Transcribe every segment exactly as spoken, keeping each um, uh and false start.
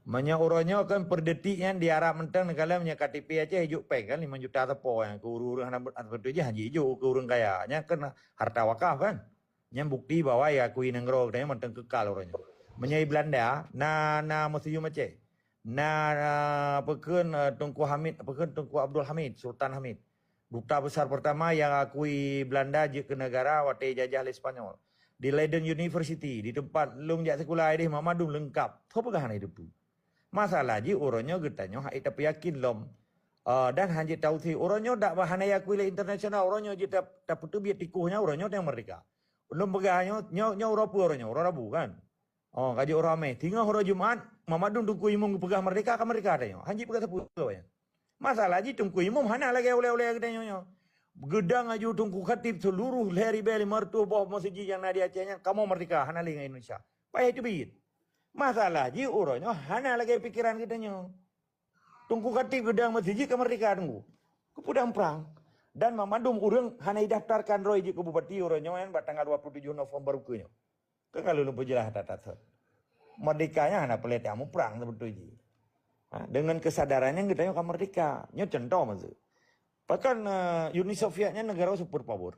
Meunyoe uroe nyoe kan per detik nyan di Arab mantong, neukalon meunyoe K T P Aceh ijok péng kan, limong juta sapo nyan, keu ureuëng-ureuëng hana be-, hana beutôi jih, han jijok keu ureuëng kaya. Nyan kan harta wakaf kan. Nyan bukti bahwa ya akui nanggroe geutanyoe mantong kekal uroe nyoe. Meunyoe di Belanda, na, na Museum Aceh. Na, na, peue kheun, eh, Teungku Hamid, peue kheun Teungku Abdul Hamid, Sultan Hamid. Duta besar pertama nyang akui Belanda jeuet keu negara watée jajah lé Spanyol. Di Leiden University, di teumpat lôn jak sikula ideh, mandum leungkap. Soe peugah hana teupeue? Masalah jih uroe nyoe geutanyoe hana tapeuyakin lom. Ah, dan hana jeuet tausé. Uroe nyoe dak bah hana akui lé internasional, uroe nyoe jeuet ta-, tapeuteubiet tikoh nyan, uroe nyoe nyang merdeka. Lôn peugah nyoe, nyoe, nyoe uroe peue uroe nyoe? Uroe Rabu kan? Oh, ka jeuet uroe Hamèh. Singoh uroe Jumat, mandum Teungku Imum geupeugah merdeka, ka merdeka tanyoe. Han jeuet peugah sapeue lom nyan. Masalah jih Teungku Imum hana lagèe ulèe-ulèe geutanyoe nyoe. Geudong aju Teungku Khatib seuluruh lhèe ribèe limong reutôh boh meuseujid nyang na di Aceh nyan, kamoe merdeka, hana lé ngon Indonesia. Payah teubiet. Masalah jih uroe nyoe hana lagèe pikeran geutanyoe. Teungku Khatib geudong meuseujid ka merdeka Teungku. Keupeue dang prang. Dan mandum ureuëng hana jidaftarkan droe jeuet keu bupati uroe nyoe nyan bak tanggal dua puluh tujuh November ukeue nyoe. Kan ka lôn peujeulaih that-that. Merdeka nyan hana peureulèe tamuprang sibeutôi jih. Ha, deungon keusadaran nyan geutanyoe ka merdeka. Nyoe cuntoh meuseue. Pakon, eh, Uni Soviet nyan negara super power.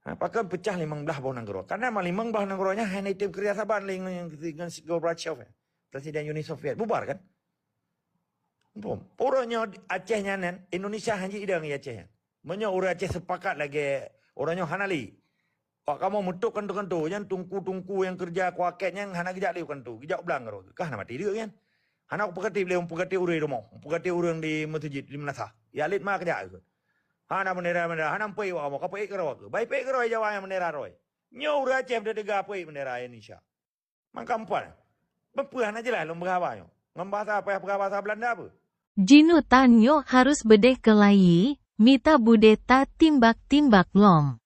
Ha, pakon peucah limong blaih boh nanggroe. Karena ma-, limong blaih nanggroe nyan hana item keureuja saban lé ngon, ngon si Gorbachev, eh, Presiden Uni Soviet. Bubar kan? Muphom. Uroe nyoe Aceh nyan, Indonesia han jeuet idong di Aceh nyan. Meunyoe ureuëng Aceh sepakat lagèe uroe nyoe hana lé. Awak kamoe meutok kanto-kanto nyan, teungku-teungku nyang keureuja kuakét nyan hana geujak lé u kanto, geujak u blang keudroe. Kah na maté deuek nyan. Hana kupeukaté lé, kupeukaté ureuëng rumoh, kupeukaté ureuëng di meuseujid, di meunasah. Ya lét ma keujak keuh. Hana bendera-bendera, hana peuék awak kamoe, ka peuék keudroe keuh. Bai peuék keudroe Jawa nyang bendera droe. Nyoe ureuëng Aceh teuga peuék bendera Indonesia. Mangkampan. Peue hana jeulaih lôn beuhaba nyoe? Ngon bahasa payah peugah bahasa Belanda peue? Jinutan nyoe harus beudeh keulayi, mita budeh tatimbak-timbak lom.